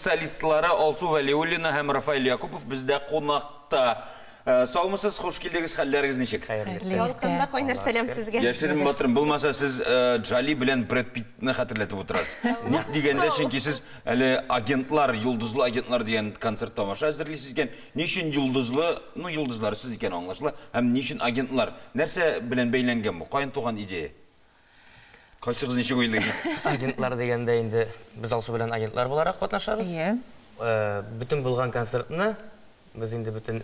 солистлары Алсу Вәлиуллина һәм Рафаэль Якупов бездә кунакта. Саумысыз, хуш килдегез, хәлләрегез ничек? Ялкынлы кайнар сәлам сезгә. Яшерен батырын булмаса, сез Джоли белән Брэд Питтны хәтерләтеп утырасыз. Ник дигәндә, чөнки сез әле агентлар, йолдызлы агентлар дигән концерт тамаша әзерлисез икән. Ни өчен йолдызлы, ну йолдызлар сез икән аңлашыла, һәм ни өчен агентлар? Нәрсә белән бәйләнгән бу? Каян туган идея? Кайсыгыз ничек уйлый? Агентлар дигәндә инде без Алсу белән агентлар буларак катнашабыз. Әйе. Бөтен булган концертны без инде бөтен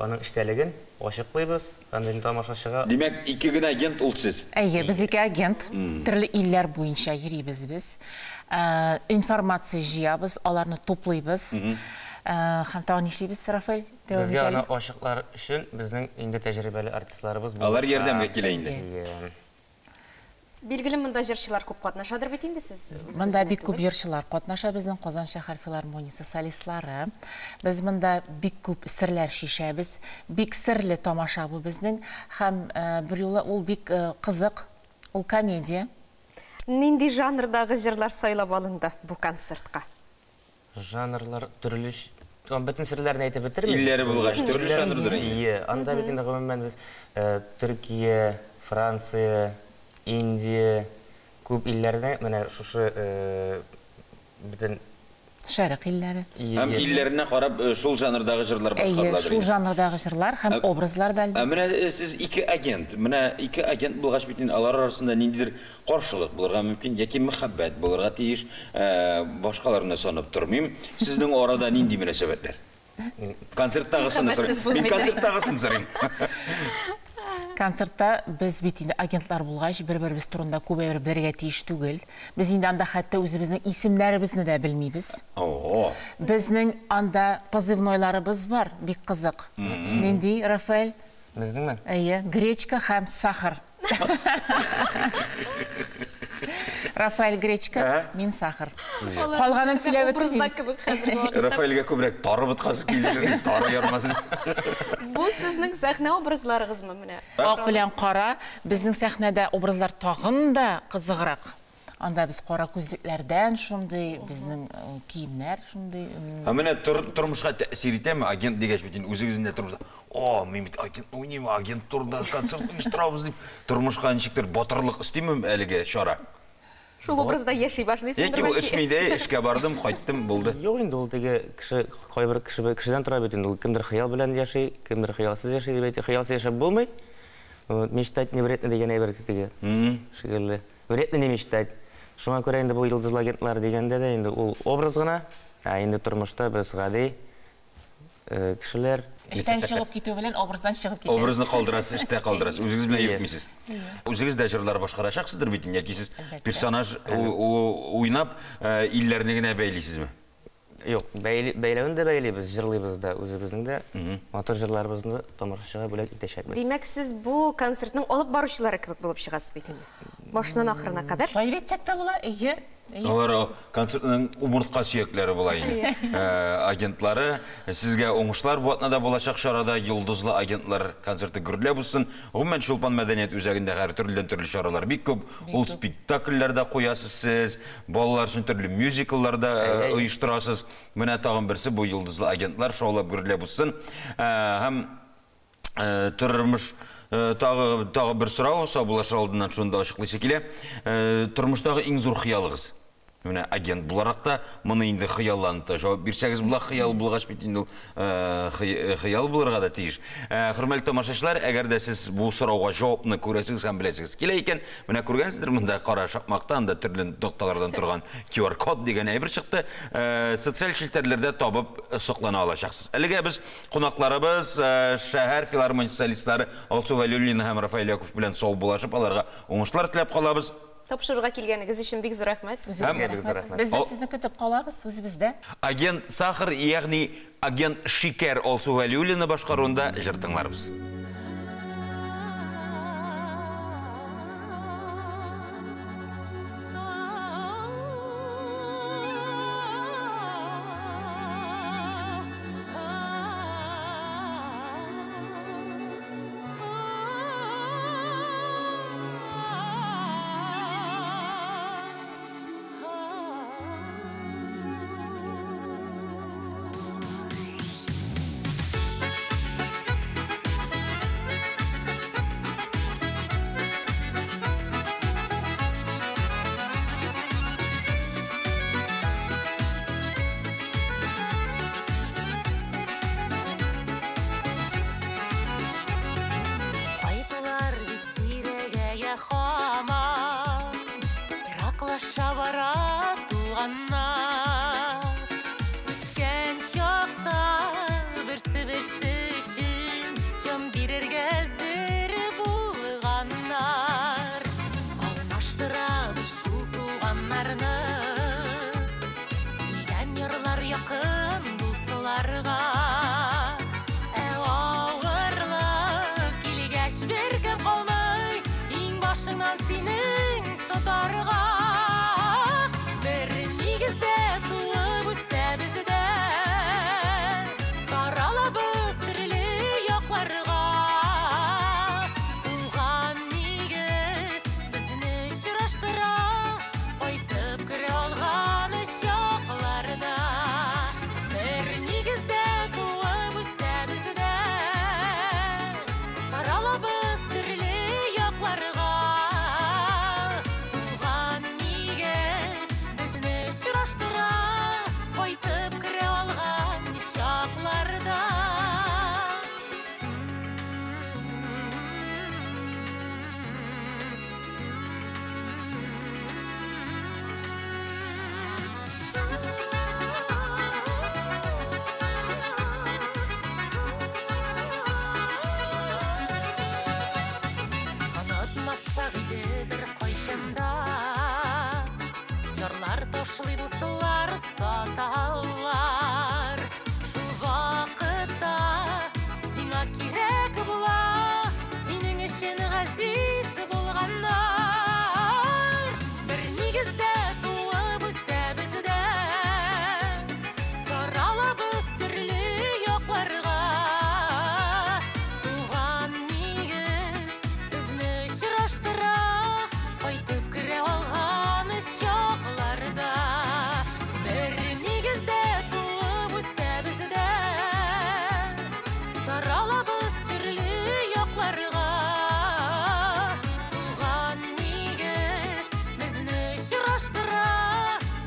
аның эчтәлеген ачыклыйбыз һәм инде тамашачыга. Димәк, ике генә агент ул сез. Әйе, без ике агент. Төрле илләр буенча йөрибез без. Информация җыябыз, аларны туплыйбыз. Һәм тагын нишлибез, Рафаэль? Дәвам Безгә аны итәле. ачыклар өчен безнең инде тәҗрибәле артистларыбыз Алар булыша. ярдәмгә килә инде. Әйе. Билгеле, монда җырчылар күп катнашадыр бит инде, сез үзегез Монда генә бик күп түгел. җырчылар катнаша, безнең Казан шәһәр филармониясе солистлары. Без монда бик күп серләр чишәбез. Бик серле тамаша бу безнең. Һәм берьюлы ул бик кызык, ул комедия. Нинди жанрдагы җырлар сайлап алынды бу концертка? Жанрлар төрле, бөтен серләрне әйтеп бетермибез. Илләре булгач, төрле жанрдыр инде. Ие, анда бит инде гомумән без Төркия, Франция, Индия, күп илләрдә менә шушы бөтен Шәрык илләре. Һәм илләренә карап шул жанрдагы җырлар Әйе, башкарыладыр шул инде. жанрдагы җырлар һәм образлар да, Ә әлбәттә. менә сез ике агент, менә ике агент булгач бит инде алар арасында ниндидер каршылык булырга мөмкин яки мәхәббәт булырга тиеш. Башкаларны санап тормыйм. Сезнең арада нинди мөнәсәбәтләр? Концерттагысын Мәхәббәтсез сорыйм. Мин булмый. концерттагысын сорыйм. Концертта без бит инде агентлар булгач, бер-беребез турында күп әйбер белергә тиеш түгел. Без инде анда хәтта үзебезнең исемнәребезне дә белмибез. О. Безнең анда позывнойларыбыз бар, бик кызык. Нинди, Рафаэль? Безнеңме? Әйе, гречка һәм сахар. Рафаэль гречка, мин сахар. Алар Калганын сезнең сөйләп образда бетермибез. кебек хәзерге вакытта. Рафаэльгә күбрәк тары боткасы килде, тары ярмасы. Бу сезнең сәхнә образларыгызмы менә? Ак белән кара, безнең сәхнәдә образлар тагын да кызыграк. Анда без кара күзлекләрдән шундый, безнең киемнәр шундый. Ә менә тормышка тәэсир итәме агент дигәч бит инде үзегезнең дә тормышта, о, мин бит агент уйныйм, агент турында концерт оештырабыз дип, тормышка ничектер батырлык өстиме әлеге чара? Шул образда яши башлыйсыңдыр Яки ул бәлки. эшми дә, эшкә бардым, кайттым, булды. Юк инде ул теге кеше, кайбер кеше кешедән тора бит инде ул, кемдер хыял белән яши, кемдер хыялсыз яши дип әйтә, хыялсыз яшәп булмый. Вот, мечтать не вредно дигән әйбер теге шикелле. Вредно не мечтать. Шуңа күрә инде бу йолдызлы агентлар дигәндә дә инде ул образ гына, ә инде тормышта без гади кешеләр. Эштән чыгып китү белән образдан чыгып китәбез. Образны калдырасыз, эштә калдырасыз, үзегез белән Әйе. йөртмисез. Үзегез дә җырлар башкарачаксыздыр бит инде, яки сез Әлбәттә. персонаж уйнап, илләрне генә бәйлисезме? Юк, бәйләвен дә бәйлибез, җырлыйбыз да, үзебезнең дә матур җырларыбызны тамашачыга бүләк итәчәкбез. Димәк, сез бу концертның алып баручылары кебек булып чыгасыз бит инде. Башыннан ахырына кадәр. Шулай дип әйтсәк тә була, әйе. Әйе. Алар концертның умыртка сөякләре була инде. Агентлары, сезгә уңышлар бу атнада булачак чарада йолдызлы агентлар концерты гөрләп узсын. Гомумән, Чулпан мәдәният үзәгендә һәр төрледән төрле чаралар бик күп. Ул спектакльләр дә куясыз сез, балалар өчен төрле мюзикллар да оештырасыз. Менә тагын берсе бу йолдызлы агентлар шаулап гөрләп узсын. Һәм тормыш тагы бер сорау, саубуллашыр алдыннан шуны да ачыклыйсы килә. Тормыштагы иң зур хыялыгыз? Менә агент буларак та моны инде хыялланып та җавап бирсәгез була, хыял булгач бит инде ул хыял булырга да тиеш. Хөрмәтле тамашачылар, әгәр дә сез бу сорауга җавапны күрәсегез һәм беләсегез килә икән, менә күргәнсездер, монда кара шакмакта анда төрле нокталардан торган ку ар код дигән әйбер чыкты. Социаль челтәрләрдә табып соклана алачаксыз. Әлегә без кунакларыбыз, шәһәр филармониясе солистлары Алсу Вәлиуллина һәм Рафаэль Якупов белән саубуллашып, аларга уңышлар теләп калабыз. Тапшыруга килгәнегез өчен бик зур рәхмәт. Үзегезгә Һәм бик зур рәхмәт. рәхмәт. Без дә сезне көтеп калабыз үзебездә. Агент Сахар, ягъни агент Шикәр Алсу Вәлиуллина башкаруында җыр тыңларбыз. якын дусларга. Ә авырлык килгәч беркем калмый, иңбашыңнан синең тотарга. Бер нигездә туып үсәбез дә, таралабыз төрле якларга. Туган нигез безне очраштыра, кайтып керә алган чакларда. Бер нигездә туып үсәбез дә, таралабыз төрле якларга. Туган нигез безне очраштыра, кайтып керә алган чакларда. Онытмасак иде беркайчан да, ярлар ташлый, дуслар саталар. Шул вакытта сиңа кирәк була, синең өчен газиз булганнар. Бер нигездә туып үсәбез дә, таралабыз төрле якларга. Туган нигез безне очраштыра, кайтып керә алган чакларда. Бер нигездә туып үсәбез дә, таралабыз төрле якларга. Туган нигез безне очраштыра,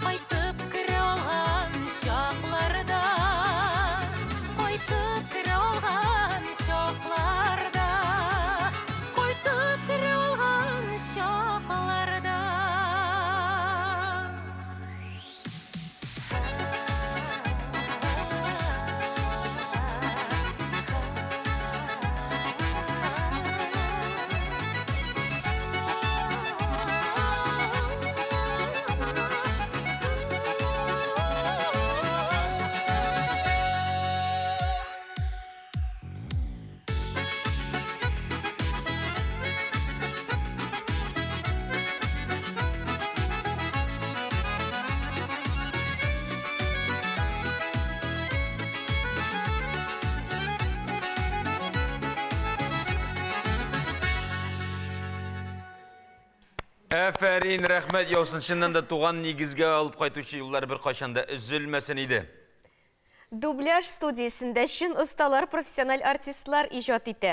кайтып керә алган чакларда. Кайтып керә алган чакларда. Кайтып керә алган чакларда. Әфәрин, рәхмәт яусын. Чыннан да туган нигезгә алып кайтучы юллар беркайчан да өзелмәсен иде. Дубляж студиясендә чын осталар, профессиональ артистлар иҗат итә.